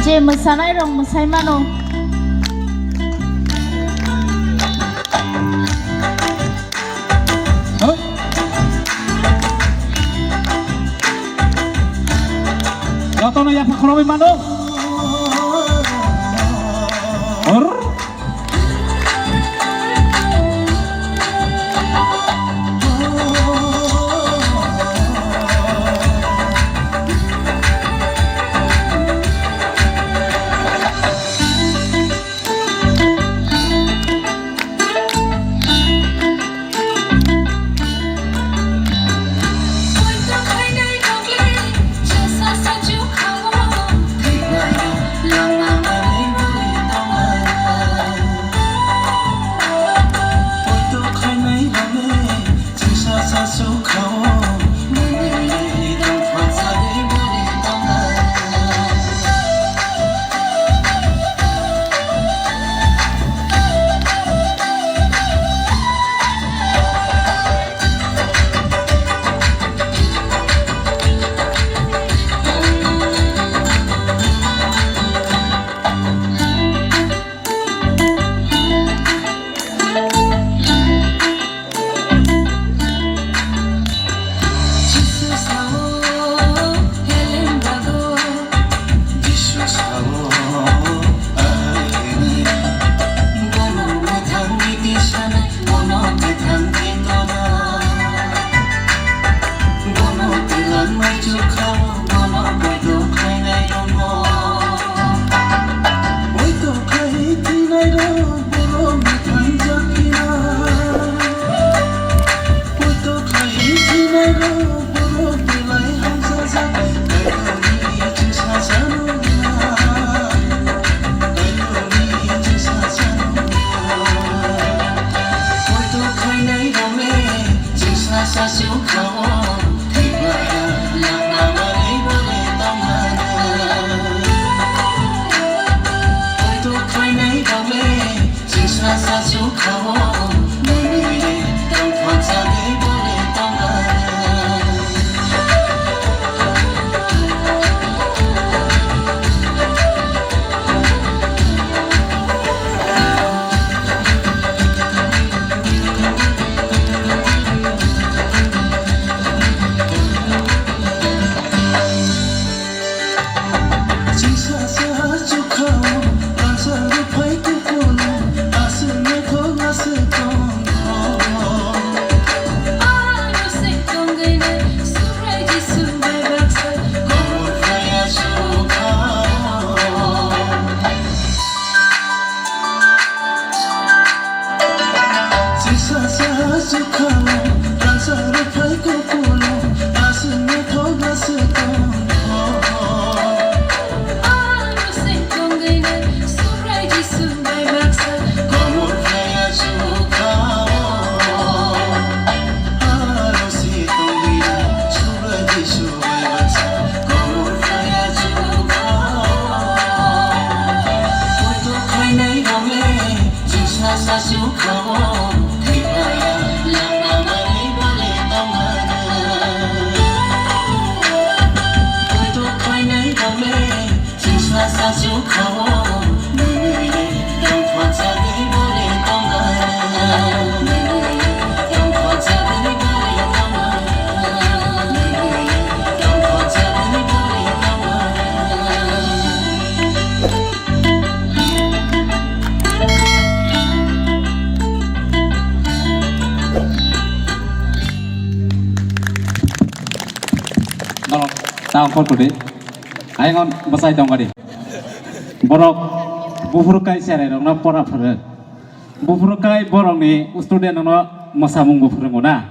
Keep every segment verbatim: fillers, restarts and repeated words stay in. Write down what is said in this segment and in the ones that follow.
Je mwsanairok mwsai mano. Hoi. Jotono yapha khorogwi mano. Hor. Norok tang khor kudi. Ayang on bwsai tong kadi. Borok buphuru kai cherai rokno pora phuru. Buphuru kai borokni student rokno mwsamung bo phwrwngo na.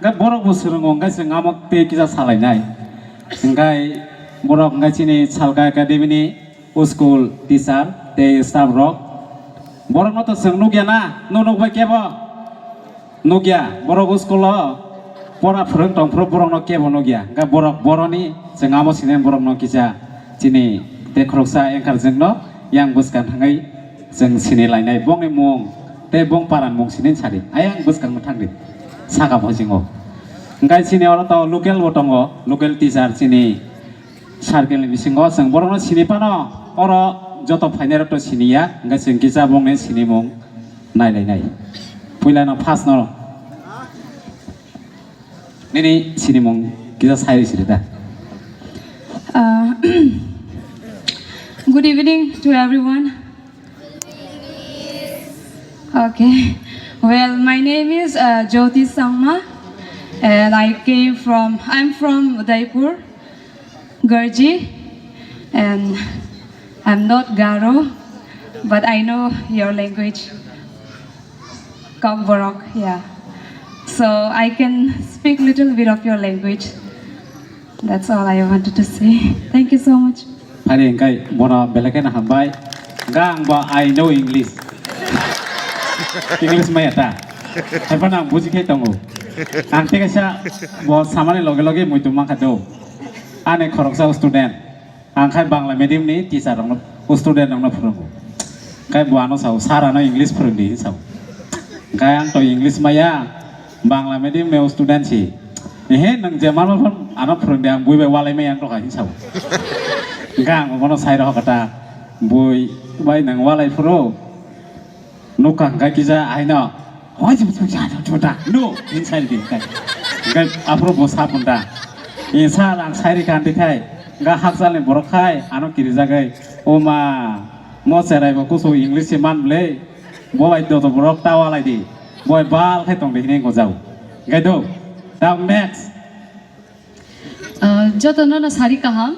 Hwnkhe borok bo swrwngo, hwnkhe chwng amo tei kisa salainai. Hwnkhe borok hwnkhe chini Salka Academy ni school teacher tei staff rok. Borokno to chwng nukya na, nuk nuk bai kebo? Nukya, borok school o pora phwrwng tong phuru borokno kebo nukya. Hwnkhe borok boroni chwng amo sini borokno kisa chini tei khoroksa anchor jwkno yang bwskang thangwi chwng sini lainai. Bongni mung tei bong paran mung sini sadi. Ayang bwskang thangdi. Saka bhojingo. Hwnkhe chini oro to local bo tongo, local teacher chini Circle ni bisingo chwng borokno sini phano, oro joto phainairokno siniya, hwnkhe chwng kisa bongni sinimung nailainai. Puilano first no nini sinimung kisa sai siri da. Uh, good evening to everyone. Okay. Well, my name is uh, Jyoti Sangma, and I came from, I'm from Udaipur, Garji, and I'm not Garo, but I know your language, Kokborok, yeah. So I can speak little bit of your language. That's all I wanted to say. Thank you so much. Phari hwnkhe bono belai kheno hambai. Hwnkhe ang bo I know English. English maya ta. Haiphano ang buji khe tongo. Ang tei kaisa bo samani loge loge muitu mankha do. Ani khoroksa student. Ang khai Bangla medium ni teacher rokno, student rokno phwrwngo. Khai bo ano sao, "Sir, ano English phwrwng di," hinwi sao. Khai ang to English maya, Bangla medium ni student si. "Ehe, nwng je mano phano ano phwrwng di, ang bui bai walai maya ang tokha," hinwi sao. Hwnkhe ang bono sai rw kha ta, "Bui bai nwng walai phuru?" Nukha hwnkhe kisa aino, "Hoi, chum, chum, cha, chum, chum, ta, no," hinwi sai rwdi hwnkhe. Hwnkhe aphuru bo sa phunta. "Insa lang sai rwkha," hinwi khai. Hwnkhe hakchalni borok khai ano kirijagwi, "O ma, mo cherai bo kusu English se man bwle, bo bai joto borok ta walai di, bo bai bal khai tong di," hinwi gojao. Hwnkhe do, ta next. Ah, jotono no sari kaham.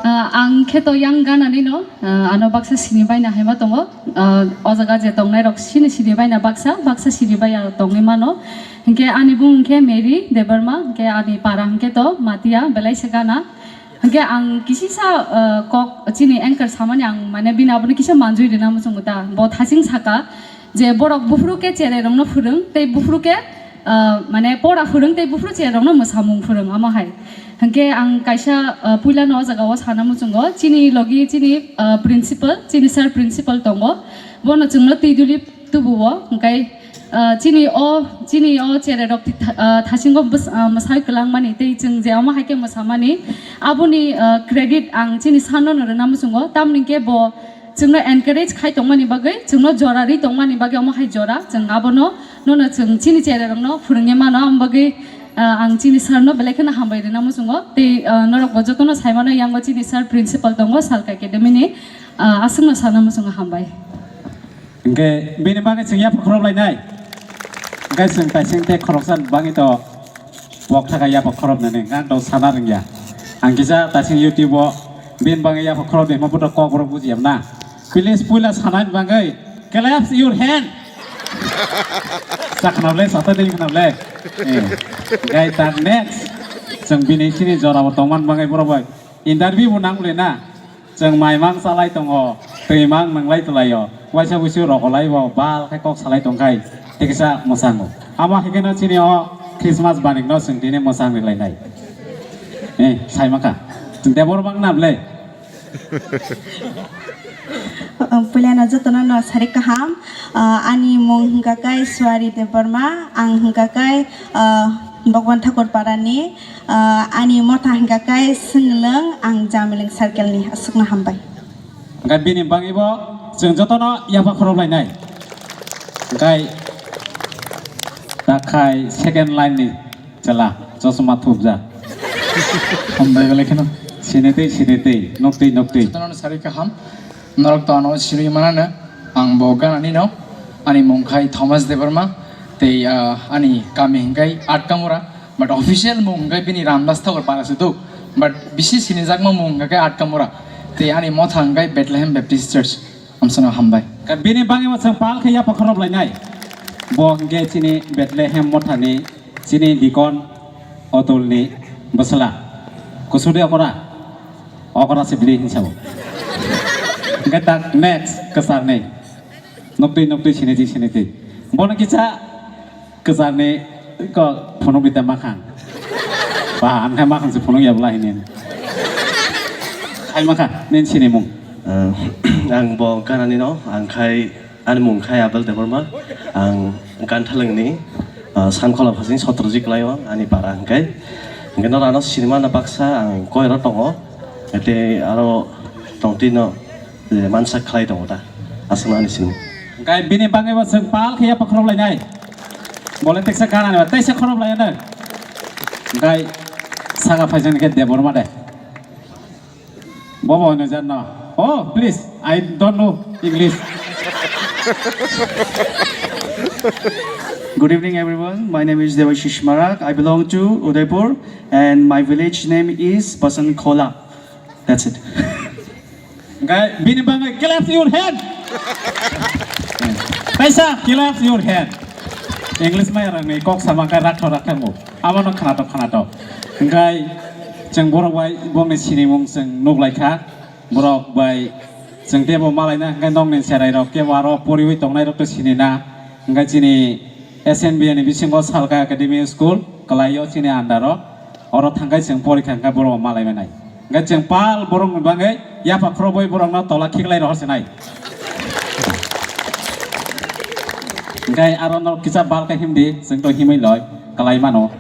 Ah, ang khe to yang ganani no, ah, ano baksa sini baina haima tongo. Ah, o jaga je tongnai rok sini sini baina baksa, baksa sini baiya tongwi mano. Hinkhe ani bung hinkhe Mary Debbarma, hinkhe ani para hinkhe to Matia belai se gana. Hinkhe ang kisisa, ah, kok chini anchor samani ang mane bini abono kisa manjui rina muchungo ta. Bo thaching saka. Je borok buphuru khe cherai rokno phwrwng, tei buphuru khe, ah, mane pora phwrwng tei buphuru cherai rokno mwsamung phwrwng, omo hai. Hinkhe ang kaisa, ah, puilano o jaga o sana muchungo, chini logi chini, ah, principal, chini sir principal tongo, bono chwngno twi duli tubuo, hinkhe, ah, chini o, chini o cherai rok tha-, ah, thasingo bwsa-, ah, mwsai kwlangmani tei chwng je omo hai khe mwsamani, aboni, ah, credit ang chini sir no rwna muchungo, tamoni hinkhe bo, chwngno encourage khai tongmani bagwi, chwngno jora rwi tongmani bagwi omo hai jora, chwng abono, nono chwng chini cherai rokno phwrwngwi mano, amo bagwi, ah, ang chini sir no belai kheno hambai rwna muchungo, tei, ah, norok bo jotono sai mano, yango chini sir principal tongo, Salka Academy ni, ah, aswkno sana muchungo hambai. Hwnkhe bini bagwi chwng yapha khorok lainai, hwnkhe chwng taising tei khoroksa bagwi to. Bok thaka yapha khorop nani, ang to sana rwngya. Ang kisa taising YouTube o bini bagwi yapha khorop ni hwnba buto kok borok bujiya na. Please puila sanani bagwi claps your hand. Sa khwnable, sata dei khwnable. Eh, gai ta next. Chwng bini sini jora bo tongman bagwi borok bai interview bo nang le na. Chwng mai mang chalai tongo, twi mang nwnglai twlaio, waisa wuisu rokolai bo bal khe kok salai tongkhai, tei kisa mwchango. Amo hai kheno chini o Christmas banik no chwng tini mwchang ri lainai. Eh, sai mankha. Chwng tei borok mang na bwle? Puilano jotono no sari kaham. Ah, ani mung hwnkha khe Suari Debbarma, ang hwnkha khe, ah, Bhagwan Thakur Parani. Ah, ani motha hwnkha khe Swnglwng, ang Jamilwng circle ni, aswkno hambai. Hwnkhe bini bagwi bo chwng jotono yapha khorok lainai. Hwnkhe takhai second line ni chwla chosma thupjak. Hambai belai kheno. Sinitwi, sinitwi, nuktwi, nuktwi. Jotono sari kaham. Norok to ano sinwi manano, ang bo ganani no, ani mung khai Thomas Debbarma, tei, ah, ani kami hwnkhe Atkamura, but official mung hwnkhe bini Ramdas Thakur Para se do, but bisi sinijakma mung hwnkhe Atkamura, tei ani motha hwnkhe Bethlehem Baptist Church, amsano hambai. Bini bagwi bo chwng pal khe yapha khorop lainai, bo hwnkhe chini Bethlehem mothani chini dikon Otulni bwsla. Kusude okora. Okora se bini hinsa bo. Hwnkhe tak next kwcharni. Nukti nukti siniti siniti. Bono kisa kwcharni ko phunuk bita makhang. Ba, ang khai makhang se phunuk ya bwla hini. Khai makha, nin sinimung. Ah, ang bo ganani no, ang khai Ani mung khai Abel Debbarma, ang Ganthalangni, ah, Sankhola phasing Sotroji kwlaio ani para hwnkhe. Hwnkhe norano sinimano baksa ang koiro tongo, Tei aro tongtwino, eh, mansa khlai tongo ta, aswkno ani simi. Hwnkhe bini bagwi bo chwng pal khe yapha khorok lainai. Bole teksa gana neba, teisa khorok laiya no. Hwnkhe saka phaijani khe Debbarma de. Bobo hwnwi jar no. Oh, please, I don't know English. Good evening, everyone. My name is Debashish Marak. I belong to Udaipur, and my village name is Basan Khola. That's it. Hwnkhe bini bagwi clap your hand. Kaisa clap your hand. English maya rangni kok sama khe rakthok rakthok bo. Abono khnatok khnatok. Hwnkhe chwng borok bai bongni sinimung chwng nuk lai kha. Borok bai chwng tebo malaina hwnkhe nokni cherai rok kebo aro poriwi tongnai rok to sinina. Hwnkhe chini S N B A ni bisingo Salka Academy School kwlaio chini under o. Oro thangkhai chwng porikha hwnkhe borok malai manai. Hwnkhe chwng pal borokni bagwi yapha khorobwi borokno tola khiklai rohor sinai. Hwnkhe aro no kisa bal khe himdi, chwng to himwi loi, kwlai mano.